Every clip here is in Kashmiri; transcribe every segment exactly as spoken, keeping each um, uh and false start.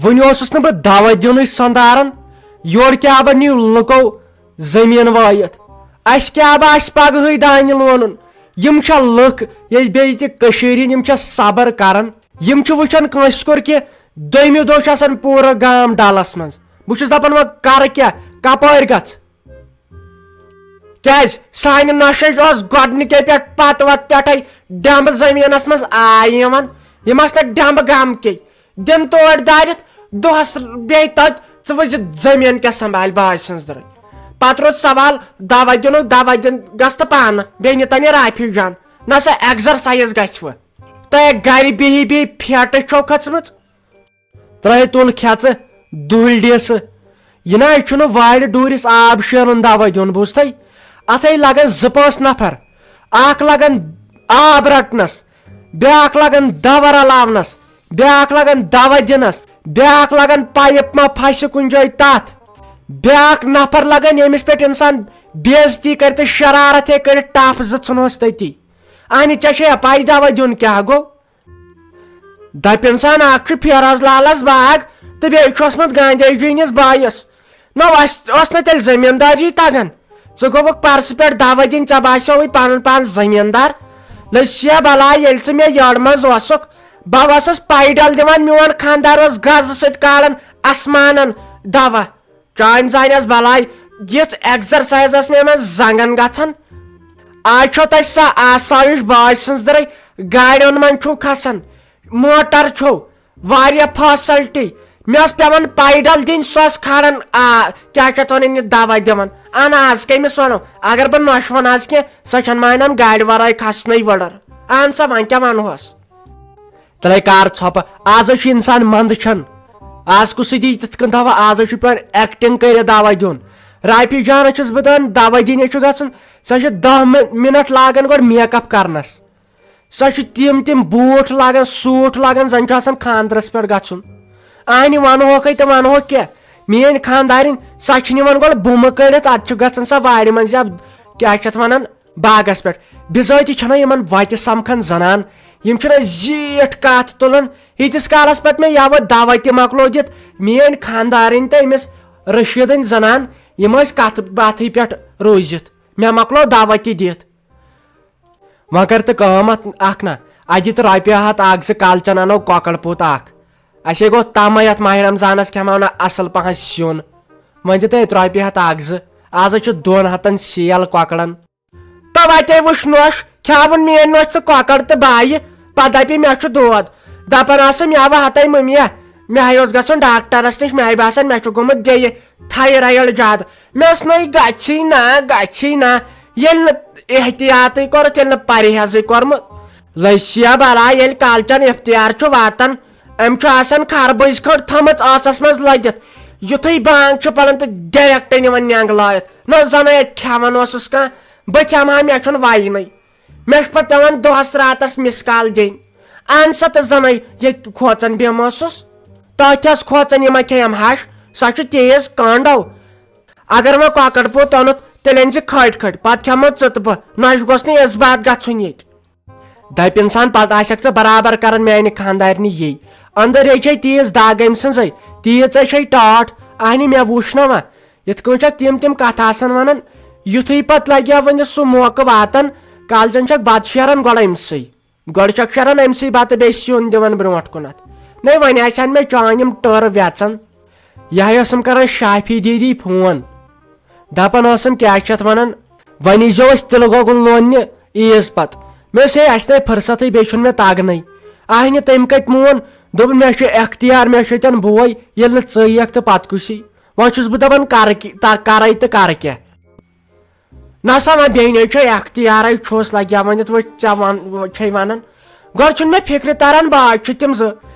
وُنہِ اوسُس نہٕ بہٕ دوا دِنُے سۄنداران، یورٕ کیٛاہ بہ نِیِو لُکو زٔمیٖن وٲیِتھ؟ اَسہِ کیٛاہ بہ آسہِ پگہٕے دانہِ لونُن؟ یِم چھا لُکھ ییٚلہِ بیٚیہِ تہِ کٔشیٖرِ ہِنٛدۍ، یِم چھا صبر کران؟ یِم چھِ وٕچھان کٲنٛسہِ کوٚر کینٛہہ، دوٚیمہِ دۄہ چھُ آسان پوٗرٕ گام ڈلس منٛز۔ بہٕ چھُس دپان، وۄنۍ کرٕ کیٛاہ، کپٲرۍ گژھٕ؟ کیٛازِ؟ سانہِ نۄشہِ اوس گۄڈنِکے پٮ۪ٹھ پتہٕ وتہٕ پٮ۪ٹھے ڈمبہٕ زٔمیٖنس منٛز آے یِوان۔ یِم ٲسۍ نہٕ ڈمبہٕ گامکے۔ دِن تور دٲرِتھ، دۄہس بیٚیہِ تتہِ، ژٕ وٕچھ زٔمیٖن کیٛاہ سنبھالہِ باج سٕنٛز درٕے۔ پتہٕ روٗد سوال، دوا دِنُک، دوا دِن گژھ تہٕ پانہٕ، بیٚیہِ نِتن یہِ رافی جان۔ نہ سا ایگزرسایز گژھِ وٕ۔ تۄہہِ گرِ بِہی بِہی پھیٹہٕ چھو کھٔژمٕژ۔ ترٛٲے تُل کھٮ۪ژٕ، دُہلۍ ڈیسہٕ۔ یہِ نہ چھُنہٕ وارِ ڈوٗرِس آب شیرُن دوا دیُن، بوٗزتھٕے؟ اَتھے لگن زٕ پانٛژھ نفر۔ اکھ لگن آب رٹنس، بیٛاکھ لگن دوا رلاونس، بیٛاکھ لگن دوا دِنس، بیٛاکھ لگن پایپ ما پھسہِ کُنہِ جایہِ تتھ، بیٛاکھ نفر لگن ییٚمِس پٮ۪ٹھ انسان بے عزتی کرِ تہٕ شرارت ہیٚکہِ کٔرِتھ، ٹپھ زٕ ژھُنہوس تٔتی۔ اہنہِ، ژےٚ چھےٚ پاے دوا دیُن کیٛاہ گوٚو؟ دپہِ انسان، اکھ چھُ فیروز لالس باغ تہٕ بیٚیہِ چھُ اوسمُت گاندھی جی نِس بایِس۔ نہ، اَسہِ اوس نہٕ تیٚلہِ زٔمیٖندٲری تگان۔ ژٕ گوٚوُکھ پرسہٕ پٮ۪ٹھ دوا دِنۍ، ژےٚ باسیووُے پنُن پان زٔمیٖندار۔ لٔسیا بلاے، ییٚلہِ ژٕ مےٚ یٔڑ منٛز اوسُکھ، بہٕ اوسُس پیڈل دِوان، میون خانٛدار اوس گزٕ سۭتۍ کالان اسمانن دوا۔ چانہِ زانہِ ٲس بلاے، یِژھ ایگزرسایز ٲس مےٚ یِمن زنٛگن گژھان۔ آز چھو تۄہہِ سۄ آسٲیِش باج سٕنٛز درٕے، گاڑٮ۪ن منٛز چھُو کھسان، موٹر چھُو، واریاہ فیسلٹی۔ مےٚ ٲس پٮ۪وان پیڈل دِنۍ، سۄ ٲس کھالان، آ، کیٛاہ چھِ اَتھ وَنان، یہِ دوا دِوان۔ اَہن، آز کٔمِس وَنو؟ اگر بہٕ نۄشہِ وَنہٕ آز کینٛہہ، سۄ چھَنہٕ مانان گاڑِ وَرٲے کھسنٕے وٕڑٕر۔ اَہن سا، وۄنۍ کیٛاہ وَنہوس؟ تیٚلے کار ژھۄپہٕ۔ آز حظ چھُ انسان منٛدٕ چھان۔ آز کُس سۭتۍ یی تِتھ کٔنۍ دوا؟ آز حظ چھُ پٮ۪وان ایکٹنگ کٔرِتھ دوا دیُن۔ رافی جانس چھُس بہٕ دپان، دوا دِنہِ چھُ گژھُن، سۄ چھِ دہ مِ-، منٹ لاگان گۄڈٕ میک اپ کرنس۔ سۄ چھِ تِم تِم بوٗٹھ لاگان، سوٗٹ لاگان، زن چھُ آسان خاندرس پٮ۪ٹھ گژھُن۔ اہنہِ، ونہوکھے تہٕ ونہوکھ کیٛاہ؟ میٲنۍ خاندارِنۍ، سۄ چھِ نِوان گۄڈٕ بُمہٕ کٔڑِتھ، ادٕ چھُ گژھان سۄ وارِ منٛز یا کیٛاہ چھِ اتھ ونان، باغس پٮ۪ٹھ۔ بِذٲتی چھنہ یِمن وتہِ سمکھان زنان۔ یِم چھِنہ زیٖٹھ کتھ تُلان۔ ییٖتِس کالس پتہٕ مےٚ یوٕ دوا تہِ مۄکلو دِتھ، میٲنۍ خاندارٕنۍ تہٕ أمِس رشیدٕنۍ زنان، یِم ٲسۍ کتھ باتھٕے پٮ۪ٹھ روٗزِتھ۔ مےٚ مۄکلو دوا تہِ دِتھ۔ وۄنۍ کر تہٕ کٲم اتھ اکھ نہ، اتہِ دِ تہٕ رۄپیہِ ہتھ اکھ زٕ، کالچن انو کۄکر پوٗت اکھ۔ اسے گوٚو تمے اتھ ماہِ رمضانس کھٮ۪مو نہ اصل پہن سیُن۔ وۄنۍ دِ تہٕ اتہِ رۄپیہِ ہتھ اکھ زٕ، از حظ چھُ دۄن ہتن سیل کۄکرن۔ تو وتے وٕچھ نوش، کھیاوُن میٲنۍ نوش ژٕ کۄکر تہٕ بایہِ، پتہٕ دپہِ مےٚ چھُ دود۔ دپان آسہٕ مےٚ وۄنۍ ہتے مٔمیا، مےٚ ہاے اوس گژھُن ڈاکٹرس نِش، مےٚ ہاے باسان مےٚ چھُ گوٚمُت بیٚیہِ تھایرایڈ زیادٕ۔ مےٚ اوس نٔے گژھی نہ، گژھی نہ، ییٚلہِ نہٕ احتیاطٕے کوٚرُتھ، ییٚلہِ نہٕ پرہیزٕے کوٚرمُت۔ لٔسیا بلا، ییٚلہِ کالچن افطیار چھُ واتان، أمۍ چھُ آسان خربٕز کھنٛڈ تھٲمٕژ ٲسس منٛز لٔدِتھ۔ یُتھُے بانگ چھُ پران تہٕ ڈائریکٹ نِوان نینٛگ لٲیِتھ۔ نہ زنہٕ اتہِ کھٮ۪وان اوسُس کانٛہہ، بہٕ کھٮ۪مہٕ ہا، مےٚ چھُنہٕ وَیِنٕے۔ مےٚ چھُ پتہٕ پٮ۪وان دۄہس راتس مِس کال دِنۍ۔ اہن سا، تہٕ زنٕے ییٚتہِ کھوژان بیٚہمہٕ اوسُس۔ تٔتھۍ ٲس کھوژان، یہِ ما کھیٚیم ہش، سۄ چھِ تیز کانڈو۔ اگر وۄنۍ کۄکر پوٗت اوٚنُتھ، تیٚلہِ أنۍ زِ کھٲٹۍ کھٲٹۍ، پتہٕ کھٮ۪مو ژٕ تہٕ بہٕ۔ نۄشہِ گوٚژھ نہٕ اِس بات گژھُن ییٚتہِ۔ دپہِ انسان، پتہٕ آسکھ ژٕ برابر کران میانہِ خاندارنہِ یی۔ أندٕرۍ چھے تیٖژ دگ أمۍ سٕنزے، تیٖژ چھے ٹاٹھ۔ اہنہِ، مےٚ وُچھ نہ وۄنۍ، یِتھ کٔنۍ چھکھ تِم تِم کتھٕ آسان ونان۔ یُتھُے پتہٕ لگہِ ہا وۄنۍ سُہ موقعہٕ واتان، کالچن چھکھ بتہٕ شیران گۄڈٕ أمۍ سٕے۔ گۄڈٕ چھکھ شیران أمۍ سٕے بتہٕ، بیٚیہِ سیُن دِوان برونٛٹھ کُنتھ۔ نے، وۄنۍ آسہِ ہن مےٚ چٲنۍ یِم ٹٔر ویژان۔ یہے ٲسٕم کران شافی دیدی فون۔ دپان ٲسٕم، کیٛاہ چھِ اتھ ونان، وۄنۍ ییٖزیو أسۍ تِلہٕ گۄگُل لوننہِ عیٖز پتہٕ۔ مےٚ ٲس ہے، اسہِ نے فرصتٕے، بیٚیہِ چھُنہٕ مےٚ تگنٕے۔ اہنہِ، تٔمۍ کتہِ مون؟ دوٚپُن، مےٚ چھُ اختیار، مےٚ چھُ اتٮ۪ن بوے، ییٚلہِ نہٕ ژٕے یکھ تہٕ پتہٕ کُسی؟ وۄنۍ چھُس بہٕ دپان، کرٕ کہِ-، تہ-، کرے تہٕ کرٕ کیٛاہ؟ نسا وۄنۍ بیٚنہِ چھُ اختیارے چھُس لگیا ؤنِتھ، وۄنۍ ژےٚ ون-، چھے ونان۔ گۄڈٕ چھُنہٕ مےٚ فکرِ تران، باج چھِ تِم زٕ۔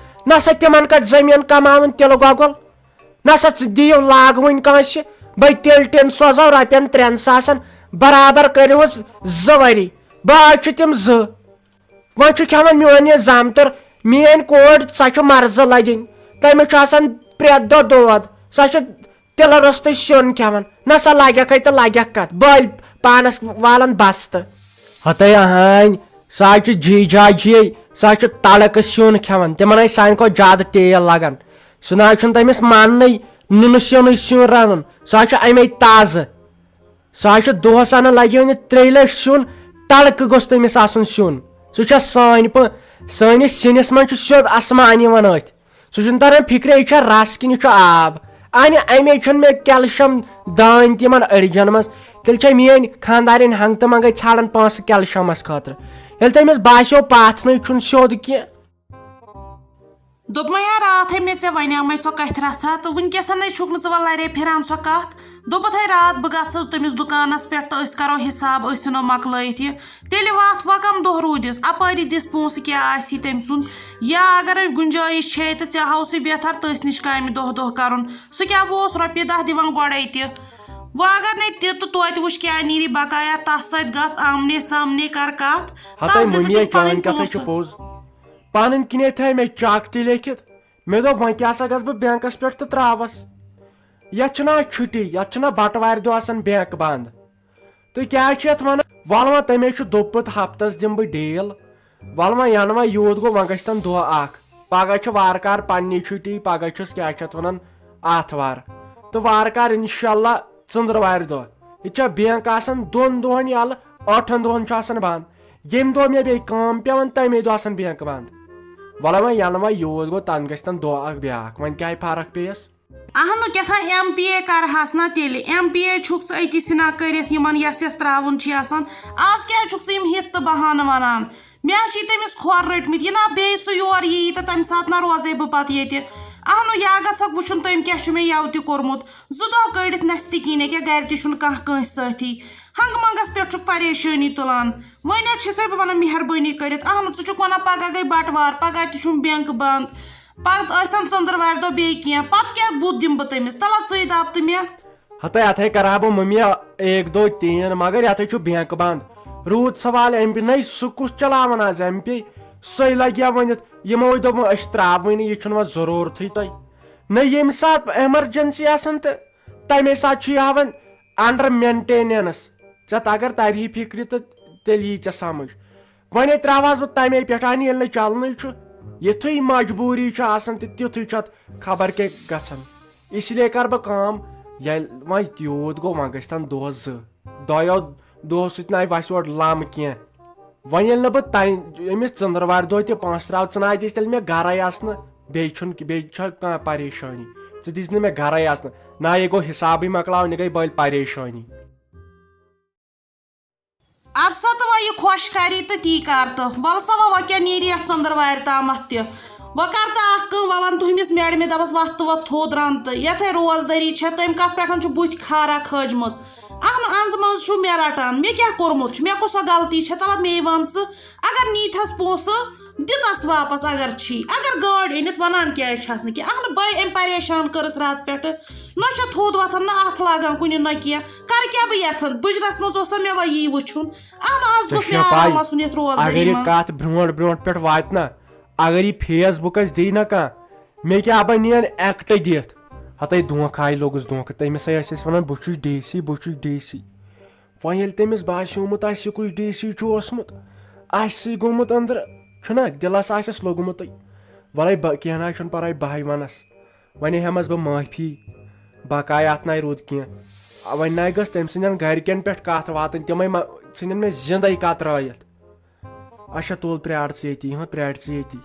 نسا تِمن کتھ زٔمیٖن کماوُن تِلہٕ گۄگُل؟ نسا ژٕ دِیِو لاگوٕنۍ کٲنٛسہِ، بٔے تِلہٕ ٹیٖن سوزو رۄپین ترٛٮ۪ن ساسن، برابر کٔرِہُس زٕ ؤری۔ باج چھِ تِم زٕ۔ وۄنۍ چھُ کھٮ۪وان میون یہِ زامتُر، میٲنۍ کورِ، سۄ چھِ مرضہٕ لدِنۍ، تٔمِس چھُ آسان پرٛٮ۪تھ دۄہ دود، سۄ چھِ تِلہٕ روٚستُے سیُن کھٮ۪وان۔ نہ سا لگٮ۪کھے تہٕ لگٮ۪کھ کتھ، بٔلۍ پانس والان بستہٕ۔ ہتے اہانۍ، سۄ حظ چھِ جی جاجی، سۄ حظ چھِ تڑکہٕ سیُن کھٮ۪وان، تِمن حظ سانہِ کھۄتہٕ زیادٕ تیل لگان۔ سُہ نہ حظ چھُنہٕ تٔمِس ماننٕے، نُنہٕ سیُنٕے سیُن رَنُن۔ سُہ حظ چھُ اَمے تازٕ۔ سُہ حظ چھُ دۄہَس اَنان، لَگہِ وۄنۍ ترٛیٚیہِ لَٹہِ سیُن، تڑکہٕ گوٚژھ تٔمِس آسُن سیُن۔ سُہ چھا سٲنۍ پٲ-، سٲنِس سِنِس منٛز چھُ سیوٚد آسمان یِوان أتھۍ۔ سُہ چھُنہٕ تران فِکرِ، یہِ چھا رَس کِنہٕ یہِ چھُ آب۔ اَنہِ اَمے چھُنہٕ مےٚ کیلشیم دانہِ تہِ یِمَن أڈجَن منٛز۔ تیٚلہِ چھا میٛٲنۍ خانٛدارِنۍ ہنٛگتہٕ منٛگَے ژھانٛڈان پونٛسہٕ کیلشیمَس خٲطرٕ، ییٚلہِ تٔمِس باسیو پاتھ نٕے چھُنہٕ سیوٚد کینٛہہ؟ دوٚپمَے ہا راتھَے مےٚ ژےٚ، وَنیٛامَے سۄ کَتھِ رَژھا، تہٕ وٕنکیٚسَنَے چھُکھ نہٕ ژٕ وۄنۍ لَرے پھِران سۄ کَتھ۔ دوٚپُتھ ہے راتھ بہٕ گژھٕ تٔمِس دُکانَس پٮ۪ٹھ تہٕ أسۍ کَرو حِساب، أسۍ ژھٕنو مۄکلٲیِتھ یہِ۔ تیٚلہِ وَتھ وۄنۍ کَم دۄہ روٗدِس، اَپٲری دِس پونٛسہٕ کیٛاہ آسی تٔمۍ سُنٛد، یا اگر گُنجٲیِش چھے تہٕ ژےٚ ہاوسٕے بیتھر تٔسۍ نِش کامہِ دۄہ دۄہ کَرُن۔ سُہ کیٛاہ بہٕ اوس رۄپیہِ دَہ دِوان گۄڈَے تہِ؟ وۄنۍ اگر نَے تہِ تہٕ توتہِ وٕچھ کیٛاہ نیری بقایا، تَس سۭتۍ گژھ آمنے سامنے کَر کَتھ، ہتے تَس دِ تہٕ مُنیا، تِم پَنٕنۍ چانہِ کَتھے پونٛسہٕ۔ چھِ پوٚز۔ پنٕنۍ کِنے تھٲے مےٚ چک تہِ لیکھِتھ۔ مےٚ دوٚپ، وۄنۍ کیٛاہ سا گژھٕ بہٕ بینکس پٮ۪ٹھ تہٕ ترٛاوس؟ یتھ چھُنہ آز چھُٹی، یتھ چھُنہ بٹوارِ دۄہ آسان بینک بنٛد۔ تہٕ کیٛاہ چھِ یتھ ونان؟ وَلہٕ وۄنۍ تَمے چھُ دوٚپمُت، ہفتس دِمہٕ بہٕ ڈیل۔ وَلہٕ وۄنۍ یَنہٕ وۄنۍ یوٗت گوٚو، وۄنۍ گژھِ تَن دۄہ اکھ۔ پگاہ چھِ وارٕ کار پننی چھُٹی، پگاہ چھُس کیٛاہ چھِ یتھ ونان، آتھوار۔ تہٕ وارٕ کار انشاءاللہ ژٔنٛدٕروارِ دۄہ۔ ییٚتہِ چھا بینک آسان دۄن دۄہن یَلہٕ، ٲٹھن دۄہن چھُ آسان بنٛد۔ ییٚمہِ دۄہ مےٚ بیٚیہِ کٲم پٮ۪وان، تَمے دۄہ آسان بینک بنٛد۔ وَلہٕ وۄنۍ یَنہٕ وۄنۍ یوٗت گوٚو، تَنہٕ گژھِ تَن دۄہ اکھ بیٛاکھ۔ وۄنۍ کیٛاہ فرق پیٚیَس؟ اہنُو، کیٛاہ تھام ایم پی اے کرہَس نا تیٚلہِ؟ ایم پی اے چھُکھ ژٕ أتی سِنا کٔرِتھ یِمن یَس یَس ترٛاوُن چھِ آسان۔ آز کیٛازِ چھُکھ ژٕ یِم ہِتھ تہٕ بہانہٕ وَنان؟ مےٚ ہا چھِ تٔمِس کھۄر رٔٹمٕتۍ، یہِ نا بیٚیہِ سُہ یور یی تہٕ تَمہِ ساتہٕ نا روزے بہٕ پَتہٕ ییٚتہِ۔ اہنُو، یا گژھکھ وٕچھُن تٔمۍ کیٛاہ چھُ مےٚ یَوٕ تہِ کوٚرمُت۔ زٕ دۄہ کٔڑِتھ نَستہِ کِنۍ ییٚکیٛاہ گَرِ تہِ چھُنہٕ کانٛہہ کٲنٛسہِ سۭتی۔ ہنٛگہٕ منٛگَس پٮ۪ٹھ چھُکھ پریشٲنی تُلان۔ وۄنۍ حظ چھِسَے بہٕ وَنان مہربٲنی کٔرِتھ، اہنُو، ژٕ چھُکھ وَنان پَگاہ گٔے بَٹوار، پَگاہ تہِ چھُم بینک بنٛد، پَتہٕ ٲسۍتَن ژٔنٛدٕروارِ دۄہ بیٚیہِ کینٛہہ، پَتہٕ کیٛاہ بُتھ دِمہٕ بہٕ تٔمِس؟ تَلہ ژٕے دَپ تہٕ مےٚ۔ ہتے اتھے کرہا بہٕ مٔمی ایک دو تین، مگر یتھے چھُ بینک بنٛد۔ روٗد سوال ایم پی، نَے سُہ کُس چلاوان آز ایم پی؟ سُے لگہِ ہا ؤنِتھ، یِموے دوٚپ وۄنۍ أسۍ ترٛاوٕے نہٕ، یہِ چھُنہٕ وۄنۍ ضروٗرتھٕے تۄہہِ۔ نَے ییٚمہِ ساتہٕ ایمرجنسی آسان تہٕ تَمے ساتہٕ چھُ یہِ ہاوان under maintenance۔ ژےٚ تہ اگر ترِہی فکرِ تہٕ تیٚلہِ یی ژےٚ سمجھ۔ وۄنۍ ترٛاوہس بہٕ تَمے پٮ۪ٹھ، اَنہِ ییٚلہِ نہٕ چلنٕے چھُ۔ یِتھُے مجبوٗری چھِ آسان تہٕ تیُتھُے چھُ اتھ خبر کیٛاہ گژھان۔ اسی لیے کر بہٕ کٲم، ییٚلہِ وۄنۍ یوٗت گوٚو، وۄنۍ گٔژھۍ تن دۄہ زٕ۔ دۄیو دۄہو سۭتۍ نہٕ وسہِ اورٕ لم کینٛہہ۔ وۄنۍ ییٚلہِ نہٕ بہٕ تَمہِ أمِس ژٔنٛدٕروارِ دۄہ تہِ پونٛسہٕ ترٛاوٕ، ژٕ نہ دِس تیٚلہِ مےٚ گرے اژنہٕ، بیٚیہِ چھُنہٕ، بیٚیہِ چھا کانٛہہ پریشٲنی؟ ژٕ دِس نہٕ مےٚ گرے اژنہٕ، نہ یہِ گوٚو حسابٕے مۄکلاو، نہ گٔے بٔلۍ پریشٲنی۔ اَدٕ سا تہٕ وۄنۍ یہِ خۄش کَری تہٕ تی کَر تہٕ۔ وَلہٕ سا وۄنۍ، وۄنۍ کیٛاہ نیرِ یَتھ ژٔنٛدٕروارِ تامَتھ تہِ؟ وۄنۍ کَر تہٕ اَکھ کٲم، وَلَن تُہٕنٛدِس میڈمہِ دَپَس وَتھ تہٕ وَتھ تھوٚد رَن تہٕ یَتھَے روزدٲری چھےٚ، تَمہِ کَتھ پٮ۪ٹھ چھُ بُتھِ خارا کھٲجمٕژ۔ اَہنُو، اَنٛزٕ منٛزٕ چھُو مےٚ رَٹان، مےٚ کیٛاہ کوٚرمُت چھُ؟ مےٚ کۄس سۄ غلطی چھےٚ؟ تَلہٕ مے وَن ژٕ، اگر نیٖتھَس پونٛسہٕ، دِ تَس واپَس اگر چھی۔ اگر گٲڑۍ أنِتھ وَنان کیٛازِ چھَس نہٕ کینٛہہ؟ اَہنُو، بَے أمۍ پریشان کٔرٕس راتہٕ پٮ۪ٹھٕ، نہ چھےٚ تھوٚد وۄتھان، نہ اَتھٕ لاگان کُنہِ، نہ کینٛہہ۔ کَرٕ کیٛاہ بہٕ یَتھَن؟ بٕجرَس منٛز اوسا مےٚ وۄنۍ یی وٕچھُن؟ اہنُو، آز ژےٚ گوٚژھ مےٚ چھےٚ آرام پَے، آسُن یَتھ روزدٲری اگر یہِ منٛز۔ کَتھ برٛونٛٹھ برٛونٛٹھ پٮ۪ٹھ واتہِ نا، اگر یہِ فیس بُکَس دی نا کانٛہہ، مےٚ کیٛاہ بَنہِ یَن ایکٹ دِتھ؟ ہَتَے دھونٛکھٕ آے لوٚگُس دھونٛکھٕ، تٔمِس ہے ٲسۍ أسۍ وَنان، "بہٕ چھُس ڈی سی، بہٕ چھُس ڈی سی۔" وۄنۍ ییٚلہِ تٔمِس باسیومُت آسہِ، یہِ کُس ڈی سی چھُ اوسمُت، آسہِ سٕے گوٚمُت أنٛدرٕ، چھُنہ دِلَس آسٮ۪س لوٚگمُتٕے۔ وَلَے بہٕ، کینٛہہ نہ حظ چھُنہٕ پَرواے، بہٕ ہاے وَنَس۔ وۄنۍ ہٮ۪مَس بہٕ معٲفی، بقایات نَے روٗد کینٛہہ۔ وۄنۍ نَے گٔژھ تٔمۍ سٕنٛدٮ۪ن گَرِکٮ۪ن پٮ۪ٹھ کَتھ واتٕنۍ، تِمَے مہ ژھٕنن مےٚ زِندَے کَترٲیِتھ۔ اچھا، تُل، پرٛار ژٕ ییٚتی، ہاں، پرٛار ژٕ ییٚتی۔